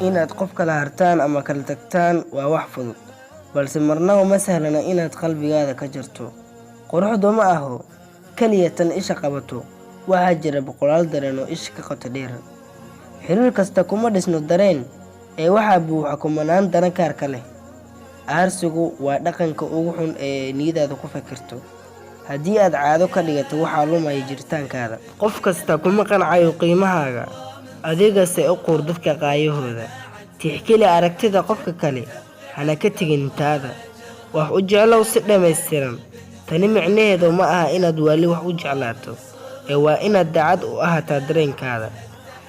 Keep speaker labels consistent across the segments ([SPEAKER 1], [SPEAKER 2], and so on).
[SPEAKER 1] Inaad qof kala hartaan ama kala tagtaan waa wax fudud, balse marnaba ma sahlana inaad qalbigaada ka jarto. Quruxdu ma aho kaliya tan isha qabato, waxaa jira boqolaal dareen oo isha ka qoto dheer. Xiriir kasta kuma dhisno dareen, ee waxaa buuxa kumanaan dana gaarka leh. Aarsigu waa dhaqanka ugu xun ee niyadaada ku fikirto. Haddii aad caado ka dhigato, waxaa lumaya jiritaankaada. Qof kasta kuma qancayo qiimahaaga, adigase u quur dadka qaayahooda. Tixgeli aragtida qofka kale, hana ka tegin taada. Wax u jeclow si dhammaystiran. Tani micnaheedu ma aha inaad wali wax u jeclaato, ee waa inaad daacad u ahaataa dareenkaada.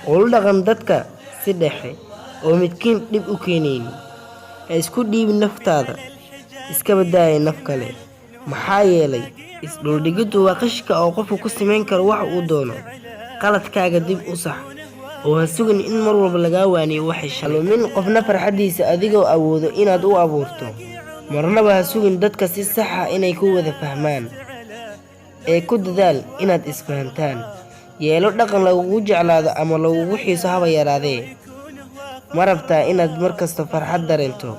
[SPEAKER 1] Ula dhaqan dadka si dhexe oo midkiin dhib u keenayn. Ha isku dhiibin naftaada, iska badaaya naf kale, maxaa yeelay isdhuldhigiddu waa qishka oo qofku ku samayn karo wax uu doono. Qaladkaaga dib u sax oo ha sugin in mar walba lagaa waaniyo waxay shalay. Lumin qofna farxaddiisa adigoo awoodo inaad u abuurto. Marnaba ha sugin dadka si sax ah inay ku wada fahmaan, ee ku dadaal inaad isfahantaan. Yeelo dhaqan lagugu jeclaado ama lagugu xiiso, haba yaraadee. Ma rabtaa inaad mar kasta farxad dareento?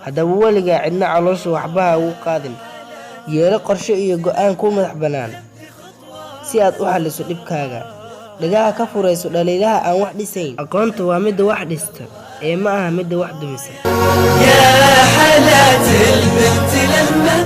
[SPEAKER 1] Haddaba weligaa cidna caloosha waxba ha ugu qaadin. Yeelo qorshe iyo go'aan kuu madax bannaan si aad u xalliso dhibkaaga. Dhagaha ka furayso dhaliilaha aan wax dhisayn. Aqoonta waa midda wax dhista ee ma aha midda wax dumisa.
[SPEAKER 2] يا حلاة البنت لما